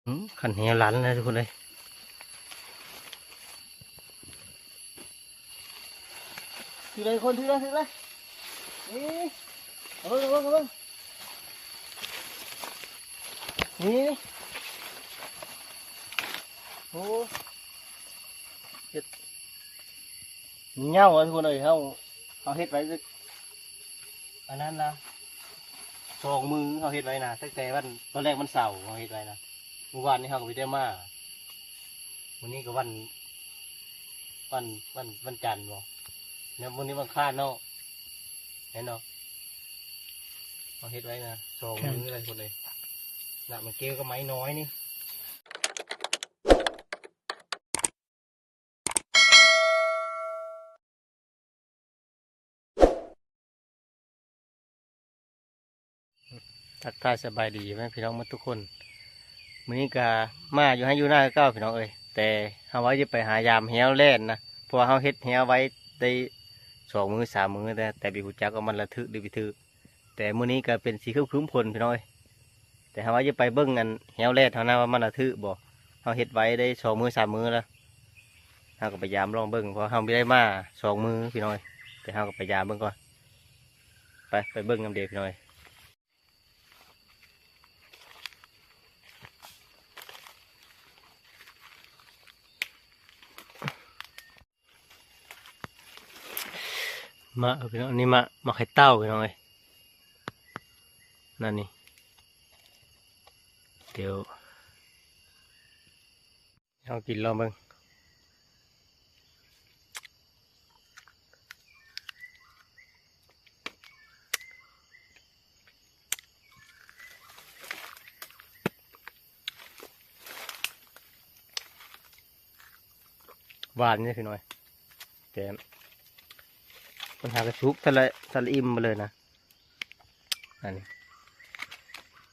ອືມ ຄັນແຫລັນແລ້ວທຸກຄົນເອີຍ. ຖືເລີຍທຸກຄົນ ຖືເລີຍ ຖືເລີຍ. ນີ້ ເອົາເບິ່ງ ເອົາເບິ່ງ ເອົາເບິ່ງ. ນີ້ ໂອ້ ເຮັດ ເຫງົ້າ ທຸກຄົນເອີຍ. ເຮົາ ເຮົາເຮັດໄວ້ ອັນນັ້ນນະ ສອງມື້ເຮົາເຮັດໄວ້ນະ ຕັ້ງແຕ່ວັນ ຕອນແລກວັນເສົາເຮົາເຮັດໄວ້ນະ. ມື້ວານນີ້ເຮົາກໍບໍ່ໄດ້ມາ ມື້ນີ້ກໍວັນ ວັນ ວັນ ວັນຈັນບໍ ແລ້ວມື້ນີ້ວັນອັງຄານເນາະ ແມ່ນເນາະ. ເຮົາເຮັດໄວ້ນະ ສອງມື້ແລ້ວ ທຸກຄົນເອີຍ. ນະ ມັນເກວກັບໄມ້ນ້ອຍນີ້. ທັກທາຍສະບາຍດີພໍ່ແມ່ພີ່ນ້ອງໝົດທຸກຄົນ. ມື້ນີ້ກະມາຢູ່ໄຮ່ຢູ່ນາຄືເກົ່າພີ່ນ້ອງເອີຍ, ແຕ່ເຮົາວ່າຈະໄປຫາຢາມແຮ້ວແລ່ນນະ ເພາະວ່າເຮົາເຮັດແຮ້ວໄວ້ໄດ້ສອງມື້ສາມມື້ ແຕ່ ແຕ່ບໍ່ຮູ້ຈັກວ່າມັນລະຖືກຫຼືບໍ່ຖືກ. ແຕ່ມື້ນີ້ກໍເປັນສີຄຶ້ມໆຝົນພີ່ນ້ອງເອີຍ, ແຕ່ເຮົາວ່າຈະໄປເບິ່ງອັນແຮ້ວແລ່ນເຮົານະ ວ່າມັນລະຖືກບໍ່. ເຮົາເຮັດໄວ້ໄດ້ສອງມື້ສາມມື້ແລ້ວ ເຮົາກໍໄປຢາມລອງເບິ່ງ ເພາະເຮົາບໍ່ໄດ້ມາສອງມື້ພີ່ນ້ອງເອີຍ. ແຕ່ເຮົາກໍໄປຢາມເບິ່ງກ່ອນ ໄປ ໄປເບິ່ງນຳເດພີ່ນ້ອງເອີຍ. ມາເອີ ພີ່ນ້ອງ ນີ້ມາ ມາໄຂ່ເຕົ້າພີ່ນ້ອງເອີຍ ນັ້ນນີ້ ດຽວເຮົາກິນລອງເບິ່ງ. ຫວານຢູ່ພີ່ນ້ອງ ແຕ່ມັນຫາກະສຸກ ທະລະ ທະລະອີ່ມມາເລີຍນະ. ອັນນີ້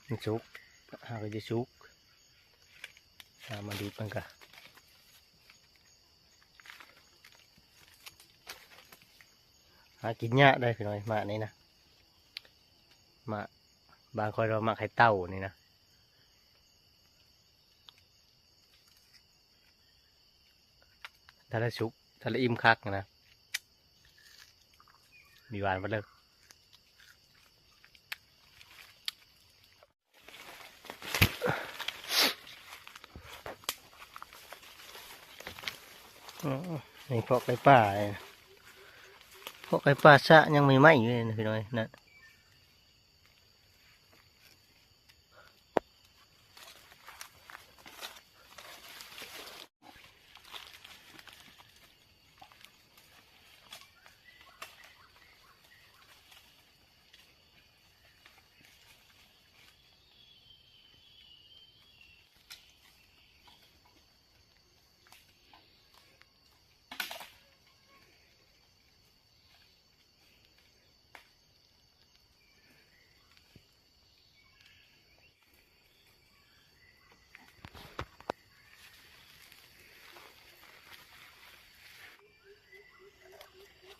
ມັນສຸກ ຫາກະຈະສຸກ ຫາມາດີດມັນກະ ຫາກິນຍາກໄດ໋ພີ່ນ້ອງ ໝາກນີ້ນະ ໝາກ ບ້ານຂ້ອຍເອີ້ນວ່າໝາກໄຂ່ເຕົ້ານີ້ນະ. ທະລະສຸກ ທະລະອີ່ມຄັກນະ ມີຫວານເບິດເລີຍ. ນີ້ເພາະໄກ່ປ່າ ເພາະໄກ່ປ່າຊະຍັງໃໝ່ໆຢູ່ເລີຍພີ່ນ້ອງເອີຍ ນະ.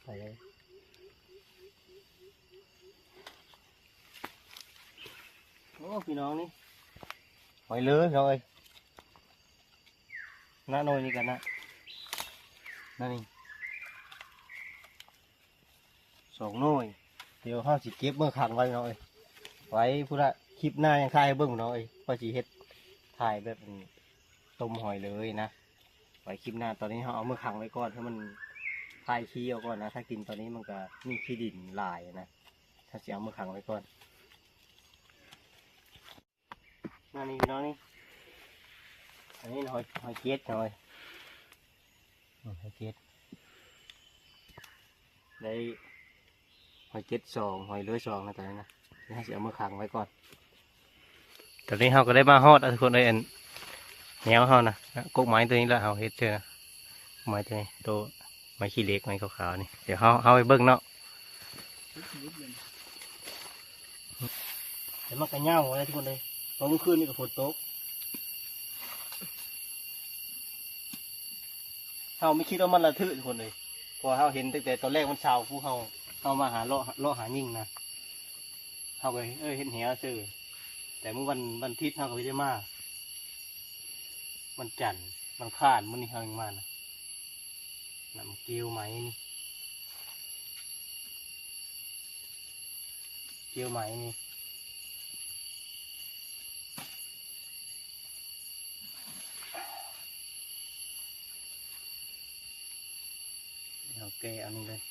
ໄປເລີຍ ໂອ້ ພີ່ນ້ອງ ນີ້ຫອຍເລີຍພີ່ນ້ອງເອີຍ. ນະ ໜ່ວຍນີ້ກັນນະ ນະນີ້ສອງໜ່ວຍ. ດຽວເຮົາຊິເກັບເມືອຂັງໄວ້ພີ່ນ້ອງເອີຍ ໄວ້ພຸ້ນລະ ຄລິບໜ້າຍັງຖ່າຍໃຫ້ເບິ່ງພີ່ນ້ອງເອີຍ ວ່າຊິເຮັດ ຖ່າຍແບບ ອືມ ຕົ້ມຫອຍເລີຍນະ ໄວ້ຄລິບໜ້າ. ຕອນນີ້ເຮົາເອົາເມືອຂັງໄວ້ກ່ອນ ໃຫ້ມັນຄາຍຂີ້ອອກກ່ອນນະ ຖ້າກິນຕອນນີ້ມັນກະມີຂີ້ດິນຫຼາຍນະ. ເຮົາຊິເອົາເມືອຂັງໄວ້ກ່ອນ. ໜ້ານີ້ພີ່ນ້ອງນີ້ ອັນນີ້ຫອຍ ຫອຍເກັດ ຫອຍ ອືມ ຫອຍເກັດ ໄດ້ຫອຍເກັດສອງ ຫອຍເລີຍສອງນະ ຕອນນີ້ນະ. ດຽວເຮົາຊິເອົາເມືອຂັງໄວ້ກ່ອນ. ຕອນນີ້ເຮົາກໍໄດ້ມາຮອດແລ້ວທຸກຄົນເອີຍ ອັນແນວເຮົານະ ກົກໄມ້ຕົວນີ້ລະ ເຮົາເຮັດເທື່ອນະ ໄມ້ຕົວນີ້ ໂຕໄມ້ຂີ້ເຫຼັກ ໄມ້ຂາວໆນີ້. ດຽວເຮົາ ເຮົາໄປເບິ່ງເນາະ. ແຕ່ມັນກະເຫງົ້າເລີຍທຸກຄົນເອີຍ ເພາະມື້ຄືນນີ້ກະຝົນຕົກ. ເຮົາບໍ່ຄິດວ່າມັນລະຖືກທຸກຄົນເອີຍ ເພາະວ່າເຮົາເຫັນຕັ້ງແຕ່ຕອນແລກວັນເສົາ ພວກເຮົາ ເຮົາມາຫາເລາະ ເລາະຫາຍິງນະ ເຮົາກະ ເອີ ເຮັດແຮ້ວຊື່. ແຕ່ມື້ວັນ ວັນທິດເຮົາກະບໍ່ໄດ້ມາ ວັນຈັນ ວັນຄານ ມື້ນີ້ເຮົາຍັງມານະ ນຳກ່ຽວໄມ້ນີ້ ກ່ຽວໄມ້ນີ້ ເຮົາແກ່ເອົານີ້ເລີຍ.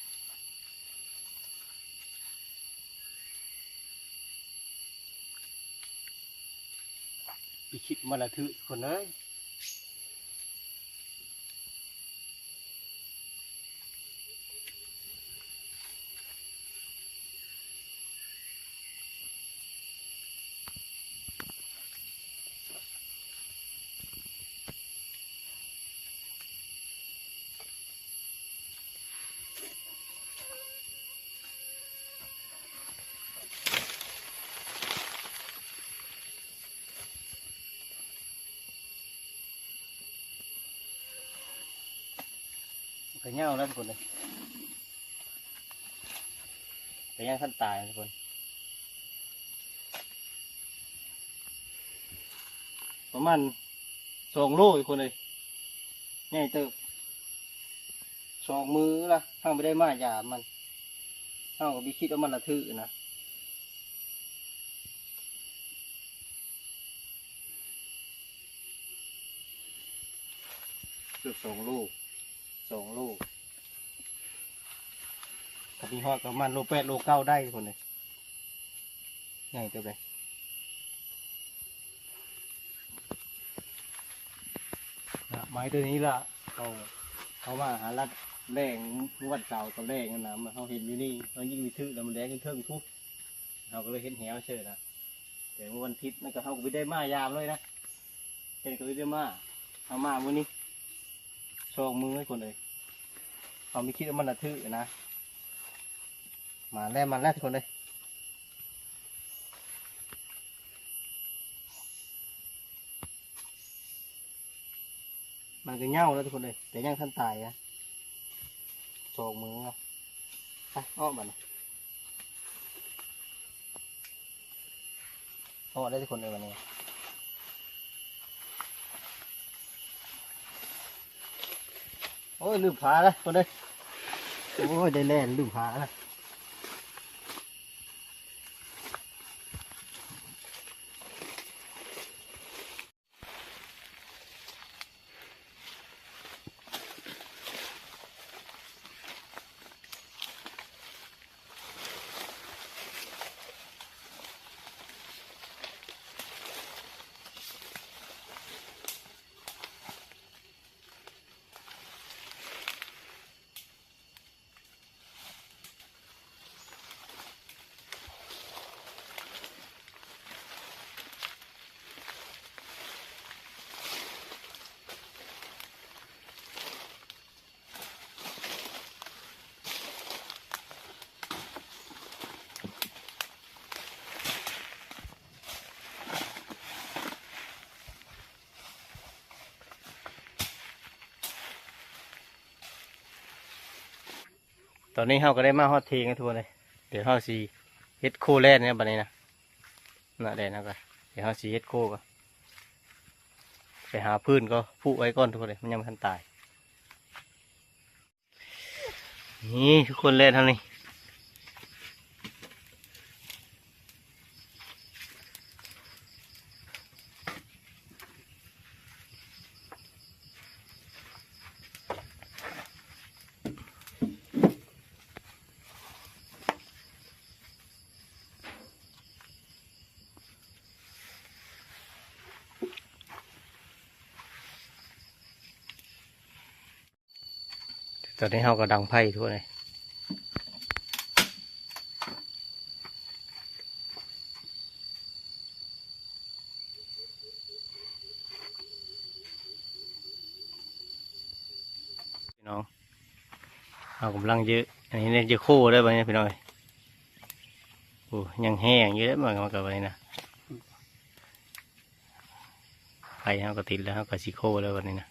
ພິຊິດມະລະທຶ ທຸກຄົນເອີຍ. ກະຍາວແລ້ວທຸກຄົນເອີຍ ກະຍັງທັນຕາຍທຸກຄົນ ປະມານສອງໂລທຸກຄົນເອີຍ ໃຫຍ່ເຕີບ ສອງມື້ລະ ເຮົາບໍ່ໄດ້ມາຢາມມັນ ເຮົາກະບໍ່ຄິດວ່າມັນລະຖືນະ. ເກືອບສອງໂລ ສອງໂລ ຄັນນີ້ຮອດປະມານໂລແປດໂລເກົ້າໄດ້ພຸ້ນເດ້ ໃຫຍ່ເຕີບເດ້. ນະ ໄມ້ໂຕນີ້ລະ ເຮົາ ເຮົາມາຫາລັດແລງ ມື້ວັນເສົາຕອນແລງຫັ້ນນະ ເຮົາເຫັນຢູ່ນີ້ ເຮົາຍິງໄປຖືກແລ້ວມັນແດງຂຶ້ນເທິງພຸ້ນ ເຮົາກະເລີຍເຮັດແຫວເສີຍນະ. ແຕ່ມື້ວັນທິດນັ້ນກະເຮົາກະບໍ່ໄດ້ມາຢາມເລີຍນະ ເພິ່ນກະບໍ່ໄດ້ມາ ເຮົາມາມື້ນີ້ສອງມື້ທຸກຄົນເອີຍ ເຮົາມີຄິດວ່າມັນລະຖືນະ ມາແລ້ວ ມາແລ້ວທຸກຄົນເອີຍ. ມັນກະເຫຍົາແລ້ວທຸກຄົນເອີຍ ແຕ່ຍັງທັນຕາຍນະ ສອງມື້ແລ້ວ. ໄປ ອອກບາດນີ້ ອອກໄດ້ທຸກຄົນເອີຍບາດນີ້. ໂອ້ຍ ລືມຜ້າລະຄົນເອີຍ ໂອ້ຍ ໄດ້ແລ່ນລືມຜ້າລະ. ຕອນນີ້ເຮົາກະໄດ້ມາຮອດເທິງແລ້ວທຸກຄົນເອີຍ ດຽວເຮົາຊິເຮັດໂຄແລ່ນແລ້ວບາດນີ້ນະ ນະ ແລ່ນເຮົາກະ ດຽວເຮົາຊິເຮັດໂຄກະ ໄປຫາຟືນກະຜູກໄວ້ກ່ອນທຸກຄົນເອີຍ ມັນຍັງບໍ່ທັນຕາຍ. ນີ້ທຸກຄົນແລ່ນທາງນີ້ ຕອນນີ້ເຮົາກະດັງໄຟທຸກຄົນເອີຍ ພີ່ນ້ອງ ເຮົາກຳລັງຈະ ອັນນີ້ເນາະ ຈະໂຄເດີບາດນີ້ພີ່ນ້ອງເອີຍ ໂອ້ ຍັງແຫ້ງຢູ່ເດ້ ມັນກະບາດນີ້ນະ ໄຟເຮົາກະຕິດແລ້ວ ເຮົາກະຊິໂຄແລ້ວບາດນີ້ນະ. ເ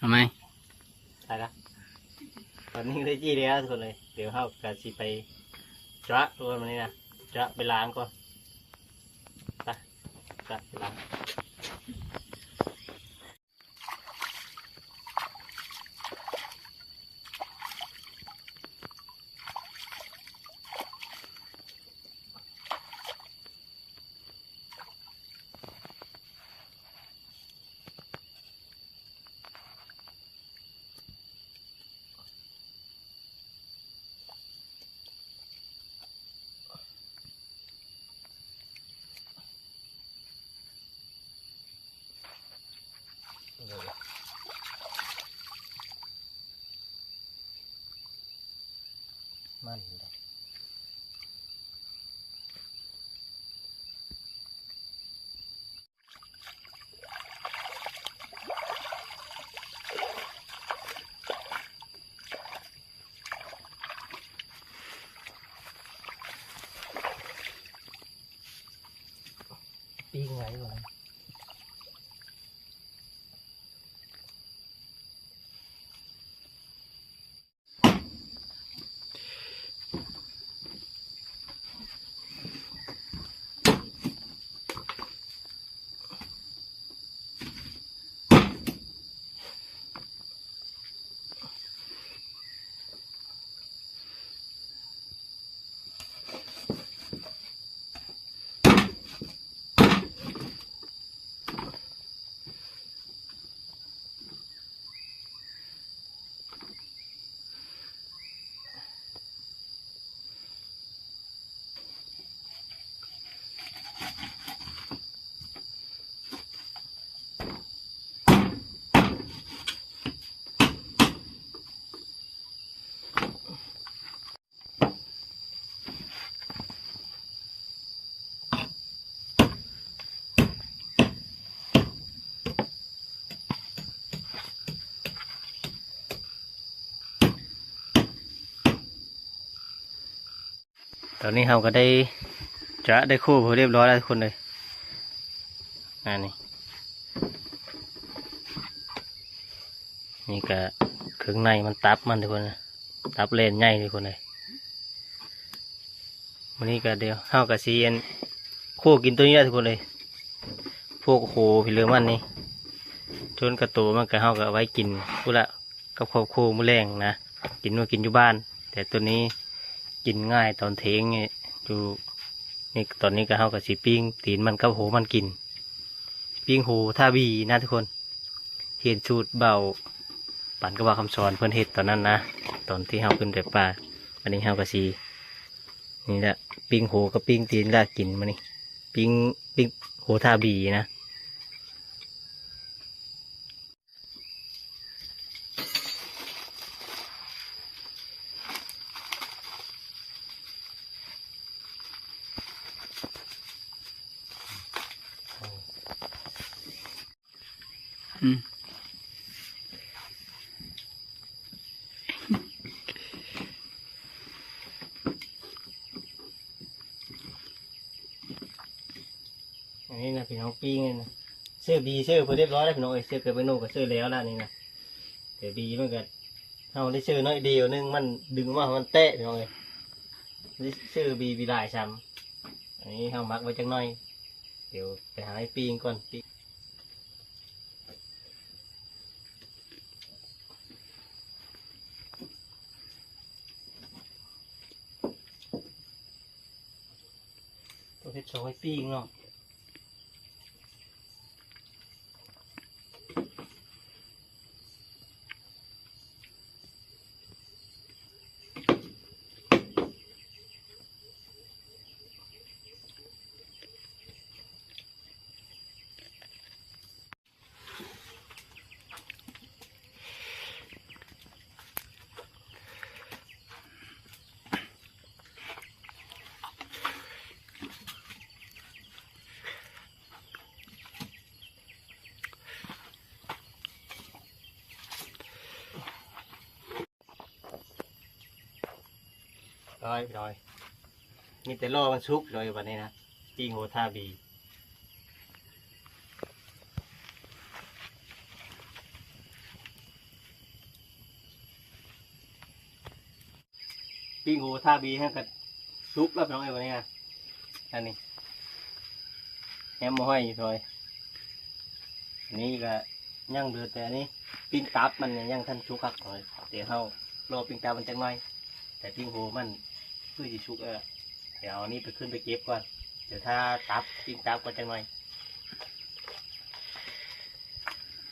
ໄໝ? ໄປລະ ຕອນນີ້ໄດ້ຈີ່ແລ້ວທຸກຄົນເລີຍ. ດຽວເຮົາກະຊິໄປຈະ ທຸກຄົນ ມື້ນີ້ນະ ຈະໄປລ້າງກ່ອນ. ໄປ ຈະໄປລ້າງ. ມັນ ປີ້ງໄວ້ກ່ອນ. ຕອນນີ້ເຮົາກໍໄດ້ຈະໄດ້ໂຄເພິ່ນຮຽບຮ້ອຍແລ້ວທຸກຄົນເອີຍ. ອັນນີ້ ນີ້ກະເຄື່ອງໃນມັນ ຕັບມັນທຸກຄົນ ຕັບແລ່ນໃຫຍ່ທຸກຄົນເອີຍ. ມື້ນີ້ກະດຽວເຮົາກະຊິອັນ ໂຄກິນໂຕນີ້ແຫຼະທຸກຄົນເອີຍ. ພວກໂຄພີເລີມັນນີ້ ຈົນກະໂຕມັນກະ ເຮົາກະເອົາໄວ້ກິນພຸ້ນລະ ກັບຄອບຄົວມື້ແລງນະ ກິນ ມາກິນຢູ່ບ້ານ. ແຕ່ໂຕນີ້ກິນງ່າຍຕອນເທີ່ຍງນີ້ ຢູ່ນີ້ ຕອນນີ້ກະເຮົາກະຊິປີ້ງຕີນມັນກັບໂຫມັນກິນ ປີ້ງໂຫທາບີນະທຸກຄົນ. ຮຽນສູດບ່າວປັນກັບບ່າວຄຳສອນເພິ່ນເຮັດຕອນນັ້ນນະ ຕອນທີ່ເຮົາຂຶ້ນໄປປ່າ. ອັນນີ້ເຮົາກະຊິ ນີ້ແຫຼະ ປີ້ງໂຫກັບປີ້ງຕີນລາກກິນມື້ນີ້ ປີ້ງ ປີ້ງໂຫທາບີນະ. ອືມ ອັນນີ້ນະ ພີ່ນ້ອງ ປີ້ງນີ້ນະ ເຊື້ອບີ ເຊື້ອເພິ່ນຮຽບຮ້ອຍແລ້ວ ພີ່ນ້ອງເອີຍ. ເຊື້ອເກີບໄປໂນກະເຊື້ອແລ້ວລະນີ້ນະ ແຕ່ບີມັນກະ ເຮົາໄດ້ເຊື້ອໜ້ອຍດຽວໜຶ່ງ ມັນດຶງອອກມາ ມັນແຕະ ພີ່ນ້ອງເອີຍ. ໄດ້ເຊື້ອບີ ບີຫຼາຍຊ້ຳ. ອັນນີ້ເຮົາໝັກໄວ້ຈັກໜ້ອຍ ດຽວໄປຫາໄອ້ປີ້ງກ່ອນ. ຕ້ອງເຮັດສອງໄວ້ປີ້ງເນາະ. ໂອ້ຍ ໂອ້ຍ ມີແຕ່ລໍມັນສຸກເລີຍບັດນີ້ນະ ປີ້ງໂຫທາບີ. ປີ້ງຫູທາບີຫັ້ນກໍສຸກແລ້ວ ພີ່ນ້ອງເອີຍ. ບັດນີ້ນະ ອັນນີ້ແຮມໝໍ້ຫອຍຢູ່ ພີ່ນ້ອງເອີຍ. ອັນນີ້ກໍຍັງເຫຼືອແຕ່ອັນນີ້ ປີ້ງຕັບມັນຍັງທັນສຸກຄັກ ພີ່ນ້ອງເອີຍ. ດຽວເຮົາລໍປີ້ງຕັບມັນຈັກໜ່ອຍ ແຕ່ປີ້ງຫູມັນຄືຊິສຸກແລ້ວ. ດຽວເອົານີ້ໄປ ຂຶ້ນໄປເກັບກ່ອນ. ດຽວຖ້າຕັບ ປີ້ງຕັບກ່ອນຈັກໜ່ອຍ.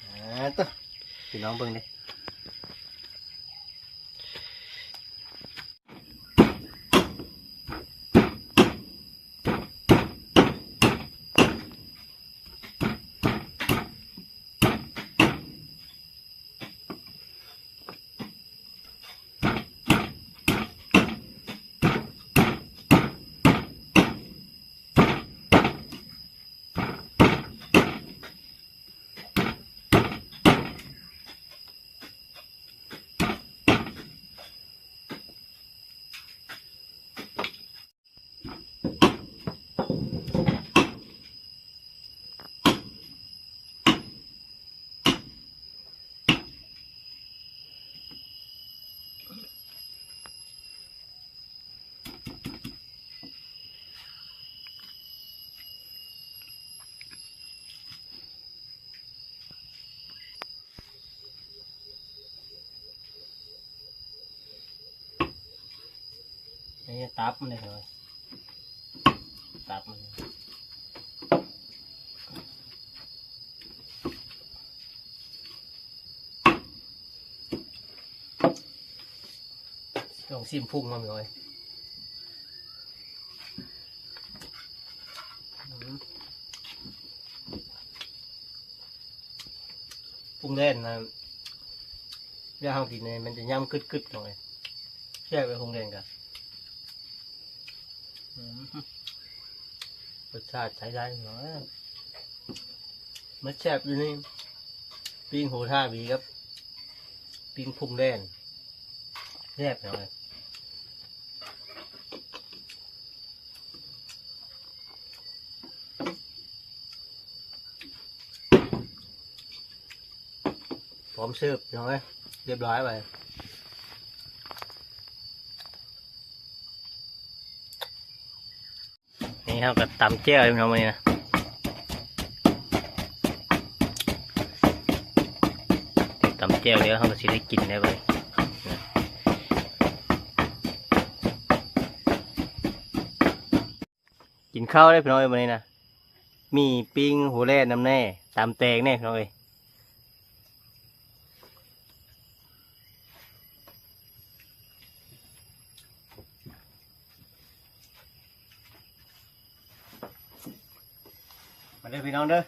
ອ່າ ໂຕ ພີ່ນ້ອງເບິ່ງເດ້. ນີ້ຕັບມັນເດ້ ຕັບມັນ. ລອງຊີມພຸງມັນເລີຍ. ອືມ ພຸງແດງນະ ເວລາເຮົາກິນນີ້ມັນຈະຫຍ້ຳກຶດໆ ພີ່ນ້ອງເອີຍ. ແຊບເລີຍ ພຸງແດງກະ ອືມ ລົດຊາດໃຊ້ໄດ້ ພີ່ນ້ອງເອີຍ. ມັນແຊບຢູ່ນີ້ ປີ້ງຫູທາບີກັບ ປີ້ງພຸງແດງ ແຊບ ພີ່ນ້ອງເອີຍ. ພ້ອມເສີບ ພີ່ນ້ອງເອີຍ ຮຽບຮ້ອຍໄປ. ນີ້ເຮົາກໍຕຳແຈ່ວ ພີ່ນ້ອງ ມື້ນີ້ນະ. ຕຳແຈ່ວແລ້ວ ເຮົາກໍຊິໄດ້ກິນແລ້ວບັດນີ້ນະ. ກິນເຂົ້າເດ້ ພີ່ນ້ອງເອີຍ ມື້ນີ້ນະ. ມີປີ້ງຫູແດງນຳແດ່ ຕຳແຕງແດ່ ພີ່ນ້ອງເອີຍ. ມາເດີພີ່ນ້ອງເດີ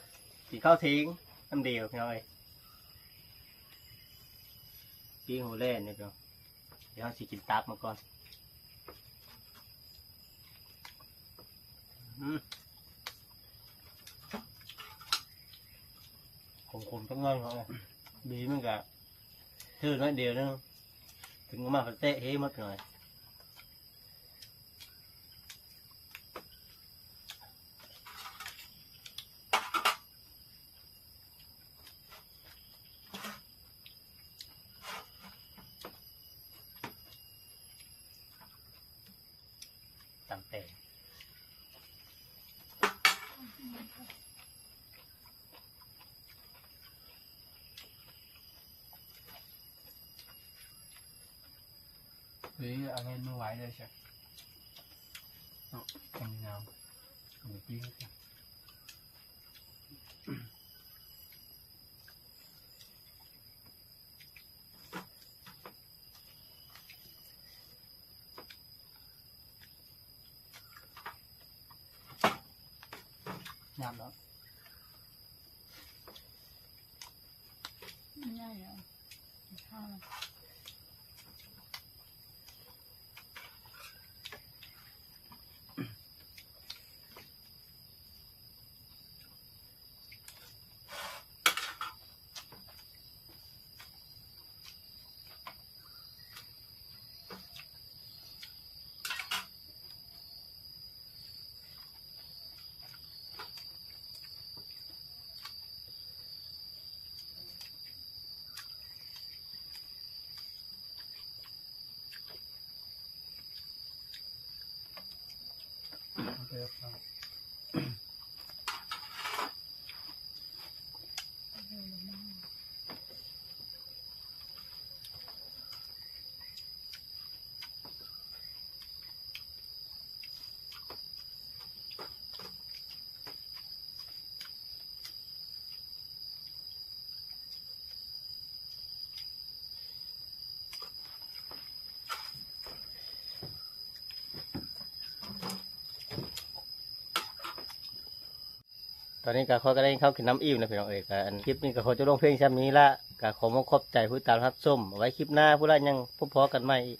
ກິນເຂົ້າທ່ຽງນຳດຽວ ພີ່ນ້ອງເອີຍ. ປີ້ງຫູແດງນີ້ພີ່ນ້ອງ ດຽວເຮົາຊິກິນຕັບມັນກ່ອນ. ອືມ ຂົມໆ ຈັກໜ້ອຍເນາະ. ບີມັນກະຖືໜ້ອຍດຽວໜຶ່ງ ເຖິງອອກມາກໍແຕະເຮໝົດໜ້ອຍ. ຕຳແຕງ ເອີ ເອົາເງິນມາໄວ້ເລີຍຊະເນາະ. ເອົາຍາວ ເອົາໄປປີ້ງ. ງາມເນາະ ງ່າຍເນາະ. ອ ຕອນນີ້ກໍຂ້ອຍກໍໄດ້ເຂົ້າກິນນ້ຳອີ່ມແລ້ວ ພີ່ນ້ອງເອີຍ. ກໍອັນຄລິບນີ້ກໍຂໍຈົບລົງພຽງສ່ຳນີ້ລະ. ກໍຂໍມາຂອບໃຈຜູ້ຕິດຕາມຮັບຊົມ. ໄວ້ຄລິບໜ້າພຸ້ນລະ ຍັງພົບພໍ້ກັນໃໝ່ອີກ.